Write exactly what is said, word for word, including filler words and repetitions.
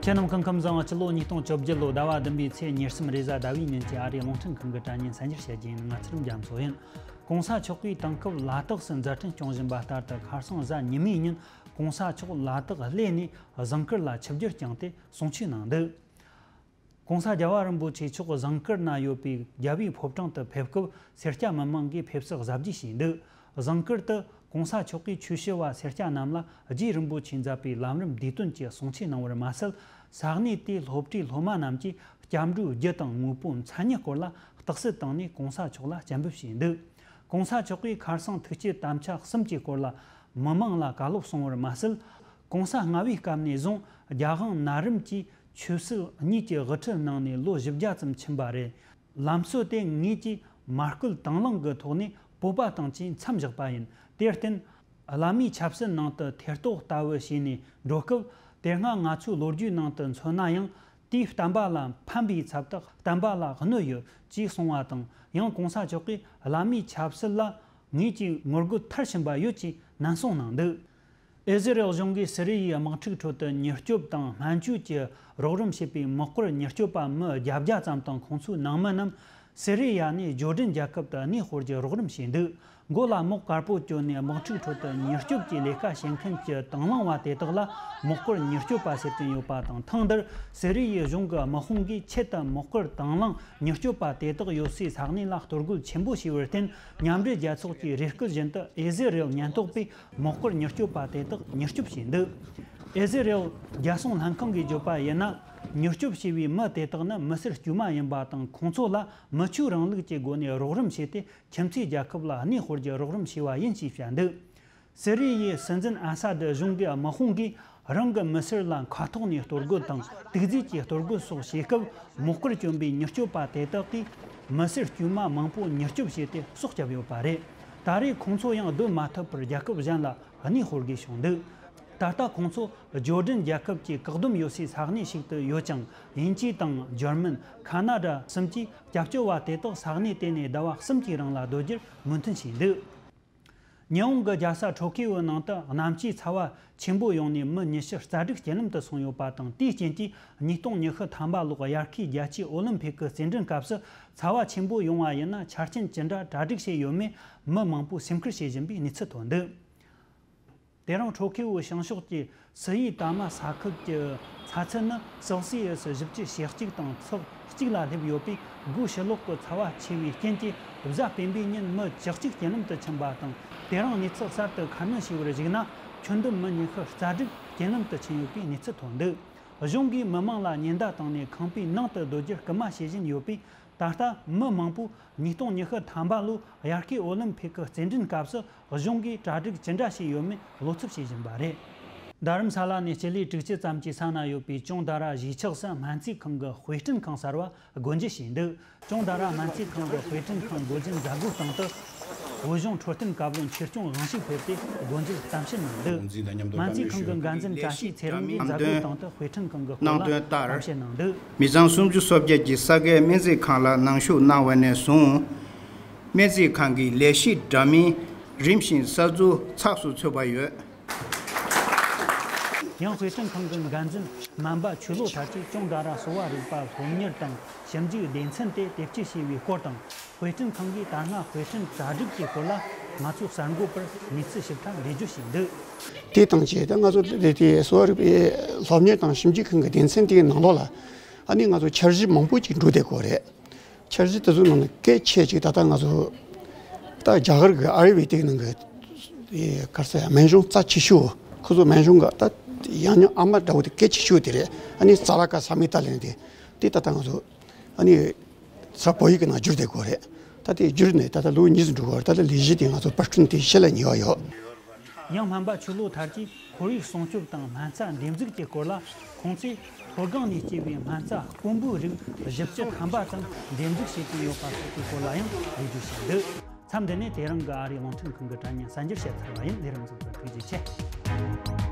ཁྱེད་རྣམས་སྐུ་ཁམས་བཟང་། སྤྱི་ལོ་ཉིས་སྟོང་བཅོ་བརྒྱད་ལོ་ཟླ་བ་བདུན་པའི་ཚེས་ཉེར་གསུམ་རེས་གཟའ་ཟླ་བའི་ཉིན་གྱི་ཨ་རིའི་རླུང་འཕྲིན་ཁང་གི་དྲ་བརྙན་གསར་འགྱུར་བཤད་རྒྱུ་ཡིན། ང་ཚེ་རིང་རྒྱ་མཚོ་ཡིན། གོང་ས་མཆོག་གིས་དེང་སྐབས་ལ་དྭགས་སུ་མཛད་འཕྲིན་སྐྱོང་བཞིན་པ་ལྟར་དུ། ཁ་སང་གཟའ་ཉི་མའི་ཉིན་གོང་ས་མཆོག་ལ་དྭགས་གླེ་ནས་ཟངས་དཀར་ལ་ཆིབས་བསྒྱུར་བསྐྱངས་ཏེ་གསུང་ཆོས་གནང་འདུག། གོང་ས་རྒྱལ་བ་རིན་པོ་ཆེ་མཆོག་ཟངས་དཀར་ན་ཡོད་པའི་རྒྱལ་བའི་ཕོ་བྲང་དུ་ཕེབས་སྐབས། སེར་སྐྱ་མི་མང་གིས་ཕེབས་བསུ་གཟབ་རྒྱས་བྱས་འདུག། ཟངས་དཀར་དུ་གོང་ས་མཆོག་གིས་ཆོས་ཞུ་བ་སེར་སྐྱ་རྣམས་ལ་རྗེ་རིན་པོ་ཆེས་མཛད་པའི་ལམ་རིམ་བསྡུས་དོན་གྱི་གསུང་ཆོས་གནང་བར་མ་ཟད། ས་གནས་དེའི་སློབ་གྲྭའི་སློབ་མ་རྣམས་ཀྱིས་སྐྱབས་འགྲོའི་རྒྱུ་དང་དངོས་པོ་མཚན་ཉིད་སྐོར་ལ་རྟགས་གསལ་བཏང་ནས་གོང་ས་མཆོག་ལ་སྤྱན་འབུལ་བྱས་འདུག། གོང་ས་མཆོག་གིས་ཁ་སང་ཐུགས་བསྐྱེད་དམ་བཅའ་གསུམ་གྱི་སྐོར་ལ་མི་མང་ལ་བཀའ་སློབ་གསུངས་པར་མ་ཟད། གོང་ས་ལྔ་བའི་སྐབས་ནས་བཟུང་རྒྱ་དབང་ན་རིམ་གྱིས་ཆོས་སྲིད་གཉིས་ཀྱི་དབུ་ཁྲིད་གནང་ནས་ལོ་བཞི་བརྒྱ་ཙམ་ཕྱིན་པ་རེད། ལམ་སྲོལ་དེ་ངེད་ཀྱིས་མ་བསྐུལ་དང་བླངས་ཀྱི་ཐོག་ནས་བོད་པ་དང་བཅས་མཚམས་བཞག་པ་ཡིན། དེར་བརྟེན། བླ་མའི་ཆབ་སྲིད་ནང་དུ་ཐེ་གཏོགས་ལྟ་བུ་བྱས་ནས་འགྲོ་སྐབས། དེ་སྔ་ང་ཚོའི་ལོ་རྒྱུས་ནང་དུ་མཚོན་ན་ཡང་། དེའི་བསྟན་པ་ལ་ཕན་པའི་ཚབ་ཏུ་བསྟན་པ་ལ་གནོད་ཡོད་ཅེས་གསུངས་པ་དང་། ཡང་གོང་ས་མཆོག་གིས་བླ་མའི་ཆབ་སྲིད་ལ་ངེད་ཀྱིས་ངོ་རྒོལ་མཐར་ཕྱིན་པ་ཡོད་ཅེས་ནན་གསུངས་གནང་འདུག། ཨི་ཟི་རེལ་གཞུང་གིས་སི་རི་ཡའི་དམག་འཁྲུག་ཁྲོད་དུ་མྱུར་སྐྱོབ་དང་སྨན་བཅོས་ཀྱི་རོགས་རམ་བྱེད་པའི་དམག་སྐོར་མྱུར་སྐྱོབ་པ་མི་བརྒྱད་བརྒྱ་ཙམ་དང་ཁོང་ཚོའི་ནང་མི་རྣམས་སི་རི་ཡ་ནས་ཇོར་ཌན་རྒྱལ་ཁབ་ཏུ་གནས་སྤོར་རྒྱུ་རོགས་རམ་བྱས་འདུག། མགོ་ལ་མོག་དཀར་པོ་གྱོན་ནས་དམག་འཁྲུག་ཁྲོད་དུ་མྱུར་སྐྱོབ་ཀྱི་ལས་ཀ་བྱེད་མཁན་གྱི་དང་བླངས་པ་དེ་དག་ལ་དམག་སྐོར་མྱུར་སྐྱོབ་པ་ཟེར་གྱི་ཡོད་པ་དང་། ཐེངས་འདིར་སི་རི་ཡའི་གཞུང་གི་དམག་དཔུང་གིས་ཆེད་དུ་དམག་སྐོར་དང་བླངས་མྱུར་སྐྱོབ་པ་དེ་དག་ཡོད་སའི་ས་གནས་ལ་གཏོར་རྒོལ་ཆེན་པོ་བྱས་པར་བརྟེན། མཉམ་འབྲེལ་རྒྱལ་ཚོགས་ཀྱིས་རེ་སྐུལ་བཞིན་དུ་ཨི་ཟི་རེལ་ཉེན་རྟོག་པས་དམག་སྐོར་མྱུར་སྐྱོབ་པ་དེ་དག་མྱུར་སྐྱོབ་བྱས་འདུག། ཨི་ཟི་རེལ་རྒྱལ་སྲུང་ལྷན་ཁང་གིས་བརྗོད་པར་ཡིན་ན། མྱུར་སྐྱོབ་བྱས་པའི་མི་དེ་དག་ནི་མི་སེར་དཀྱུས་མ་ཡིན་པ་དང་། ཁོང་ཚོ་ལ་མི་ཆོས་རིང་ལུགས་ཀྱི་སྒོ་ནས་རོགས་རམ་བྱས་ཏེ། ཁྱིམ་མཚེས་རྒྱལ་ཁབ་ལ་གནས་སྤོར་རྒྱུ་རོགས་རམ་བྱས་པ་ཡིན་ཞེས་བཤད་འདུག། སི་རི་ཡའི་སྲིད་འཛིན་ཨ་ས་ཏི་གཞུང་གི་དམག་དཔུང་གིས་རང་གི་མི་སེར་ལ་མཁའ་ཐོག་ནས་གཏོར་རྒོལ་དང་དུག་རྫས་ཀྱི་གཏོར་རྒོལ་སོགས་བྱེད་སྐབས། དམག་སྐོར་གྱོན་པའི་མྱུར་སྐྱོབ་པ་དེ་དག་གིས་མི་སེར་དཀྱུས་མ་མང་པོ་མྱུར་སྐྱོབ་བྱས་ཏེ་སྲོག་བསྐྱབས་ཡོད་པ་རེད། ད་རེས་ཁོང་ཚོ་ཡང་སྡོད་མ་ཐུབ་པར་རྒྱལ་ཁབ་གཞན་ལ་གནས་སྤོར་དགོས་བྱུང་འདུག། ད་ལྟ་ཁོང་ཚོ་ཇོར་ཌན་རྒྱལ་ཁབ་ཀྱི་བཀག་སྡོམ་ཡོད་སའི་ས་གནས་ཤིག་ཏུ་ཡོད་ཀྱང་། དབྱིན་ཇི་དང་འཇར་མན། ཁ་ན་ཌ་གསུམ་གྱིས་སྐྱབས་བཅོལ་བ་དེ་དག་ས་གནས་དེ་ནས་ཟླ་བ་གསུམ་གྱི་རིང་ལ་སྡོད་རྒྱུར་མོས་མཐུན་བྱས་འདུག། ཉི་ཧོང་གི་རྒྱལ་ས་ཊོ་ཁི་ཡོའི་ནང་དུ་གནམ་གཤིས་ཚ་བ་ཆེན་པོ་ཡོང་ནས་མི་ཉི་ཤུ་རྩ་དྲུག་རྐྱེན་ལམ་དུ་སོང་ཡོད་པ་དང་། དེའི་རྐྱེན་གྱིས་ཉིས་སྟོང་ཉི་ཤུ་ཐམ་པ་ལོར་དབྱར་ཁའི་རྒྱལ་སྤྱིའི་ཨོ་ལིམ་ཕིག་གི་རྩེད་འགྲན་སྐབས་སུ་ཚ་བ་ཆེན་པོ་ཡོང་བ་ཡིན་ན་ཆ་རྐྱེན་ཅི་འདྲ་གྲ་སྒྲིག་བྱས་ཡོད་མེད་མི་མང་པོས་སེམས་ཁུར་བྱེད་བཞིན་པའི་གནས་ཚུལ་ཐོན་འདུག། དེ་རིང་ཊོ་ཁི་ཡོའི་བྱང་ཕྱོགས་ཀྱི་སི་ཡི་ཏ་མ་ས་ཁུལ་གྱི་ཚ་ཚད་ནི་སེལ་སི་ཡས་བཞི་བཅུ་ཞེ་གཅིག་དང་ཚེག་གཅིག་ལ་སླེབས་ཡོད་པས། སྒོའི་ཕྱི་ལོགས་ཀྱི་ཚ་བ་ཆེ་བའི་རྐྱེན་གྱིས་གཟའ་སྤེན་པའི་ཉིན་མི་བཅུ་གཅིག་རྐྱེན་ལམ་དུ་ཕྱིན་པ་དང་། དེ་རིང་གནས་ཚུལ་གསར་དུ་ཁ་སྣོན་བྱས་པར་གཞིགས་ན། ཁྱོན་བསྡོམས་མི་ཉི་ཤུ་རྩ་དྲུག་རྐྱེན་ལམ་དུ་ཕྱིན་ཡོད་པའི་གནས་ཚུལ་ཐོན་འདུག། གཞུང་གིས་མི་མང་ལ་ཉེན་བརྡ་བཏང་ནས་ཁང་པའི་ནང་དུ་སྡོད་རྒྱུར་སྐུལ་མ་བྱེད་བཞིན་ཡོད་པས། ད་ལྟ་མི་མང་པོས་ཉིས་སྟོང་ཉི་ཤུ་ཐམ་པ་ལོའི་དབྱར་ཁའི་ཨོ་ལིམ་ཕིག་གི་རྩེད་འགྲན་སྐབས་སུ་གཞུང་གིས་གྲ་སྒྲིག་ཅི་འདྲ་བྱས་ཡོད་མེད་བློ་འཚབ་བྱེད་བཞིན་པ་རེད། རྡ་རམ་ས་ལ་ནས་སྤྱི་ལེ་དྲུག་ཅུ་ཙམ་གྱི་ས་ན་ཡོད་པའི་ཅོང་ད་ར་གཞིས་ཆགས་སུ་སྨན་རྩིས་ཁང་གི་དཔེ་སྐྲུན་ཁང་གསར་བ་སྒོ་འབྱེད་བྱས་འདུག། ཅོང་ད་ར་སྨན་རྩིས་ཁང་གི་དཔེ་སྐྲུན་ཁང་སྒོ་འབྱེད་མཛད་སྒོའི་སྟེང་དུ། བོད་གཞུང་འཕྲོད་བསྟེན་བཀའ་བློན་ཆོས་སྐྱོང་དབང་ཕྱུག་ཕེབས་ཏེ་སྒོ་འབྱེད་གཏམ་བཤད་གནང་འདུག། སྨན་རྩིས་ཁང་གི་འགན་འཛིན་བཀྲ་ཤིས་ཚེ་རིང་གིས་མཛད་སྒོའི་སྟེང་དུ་དཔེ་སྐྲུན་ཁང་གི་སྐོར་ལ་གཏམ་བཤད་གནང་འདུག། མི་ཚང་སུམ་ཅུ་སོ་བརྒྱད་ཀྱི་ས་གའི་སྨན་རྩིས་ཁང་ལ་ནང་ཞུགས་གནང་བ་ནས་བཟུང་། སྨན་རྩིས་ཁང་གི་ལས་གཞི་འདྲ་མིན་རིམ་བཞིན་གསར་འཛུགས་ཚགས་སུ་ཚུད་པ་ཡོད། ཡང་དཔེ་སྐྲུན་ཁང་གི་འགན་འཛིན་སྨན་པ་ཆོས་ལོ་ཐར་གྱིས་ཅོང་ད་ར་གསོ་བ་རིག་པ་སློབ་གཉེར་དང་ཞིབ་འཇུག་སྡེ་ཚན་དེ་དེབ་སྐྱེལ་བྱས་པའི་སྐོར་དང་། དཔེ་སྐྲུན་ཁང་གིས་ད་སྔ་དཔེ་སྐྲུན་གྲ་སྒྲིག་གི་སྐོར་ལ་ང་ཚོའི་གསར་འགོད་པར་གནས་ཚུལ་ཞིབ་ཕྲ་འགྲེལ་བརྗོད་བྱས་འདུག། དེ་དང་བཅས་ཏེ་ང་ཚོ་དེ་དེ་གསོ་བ་རིག་པའི་སློབ་གཉེར་དང་ཞིབ་འཇུག་ཁང་གི་སྡེ་ཚན་དེའི་ནང་ལོགས་ལ་ཨ་ནི་ང་ཚོ་འཆར་གཞི་མང་པོ་ཅིག་འགྲོ་བསྡད་ཀྱི་ཡོད་རེད། འཆར་གཞི་དེ་ཚོའི་ནང་ནས་གལ་ཆེ་ཅིག་ད་ལྟ་ང་ཚོ་ད་རྒྱ་གར་གྱི་ཨ་ཡུར་ཝེ་དིག་ནང་གི་དེ་ག་རེ་ཟེར་སྨན་གཞུང་རྩ་ཆེ་ཤོས། ཁོ་ཚོ་སྨན་གཞུང་གི་ད་ཡང་སྙིང་ཨ་མ་འདྲ་བོ་དེ་གལ་ཆེ་ཤོས་དེ་རེད། ཨ་ནི་ཙ་ལ་ཀ་ས་མི་ཏཱ་ལབ་ནས་དེ་དེ་ད་ལྟ་ང་ཚོ་ཨ་ནི་ས་བོད་ཡིག་གི་ནང་བསྒྱུར་བསྡད་ཀྱི་ཡོད་རེད། ད་དེ་བསྒྱུར་ནས་ད་ལྟ་ལོ་གཉིས་ཙམ་འགྲོ་གི་ཡོད་རེད། ད་ལྟ་ལས་གཞི་དེ་ང་ཚོ་པར་སྐྲུན་དེ་ཕྱི་ལ་ཉེ་བ་ཡོད། ཡང་སྨན་པ་ཆོས་ལོ་ཐར་གྱིས་ཁོར་ཡུག་སྲུང་སྐྱོབ་དང་སྨན་རྩྭ་འདེབས་འཛུགས་ཀྱི་སྐོར་ལ། ཁོང་ཚོས་མཐོ་སྒང་ནས་སྐྱེས་པའི་སྨན་རྩྭ་དཀོན་པོའི་རིགས་བཞི་བཅུ་ཐམ་པ་ཙམ་འདེབས་འཛུགས་བྱེད་ཀྱི་ཡོད་པ་སོགས་ཀྱི་སྐོར་ལ་ཡང་འགྲེལ་བརྗོད་བྱས་འདུག། མཚམས་འདི་ནས་དེ་རིང་གི་ཨ་རིའི་རླུང་འཕྲིན་ཁང་གི་དྲ་བརྙན་གསར་འགྱུར་བཤད་ཚར་བ་ཡིན། ལས་རིམ་གཟིགས་པར་ཐུགས་རྗེ་ཆེ།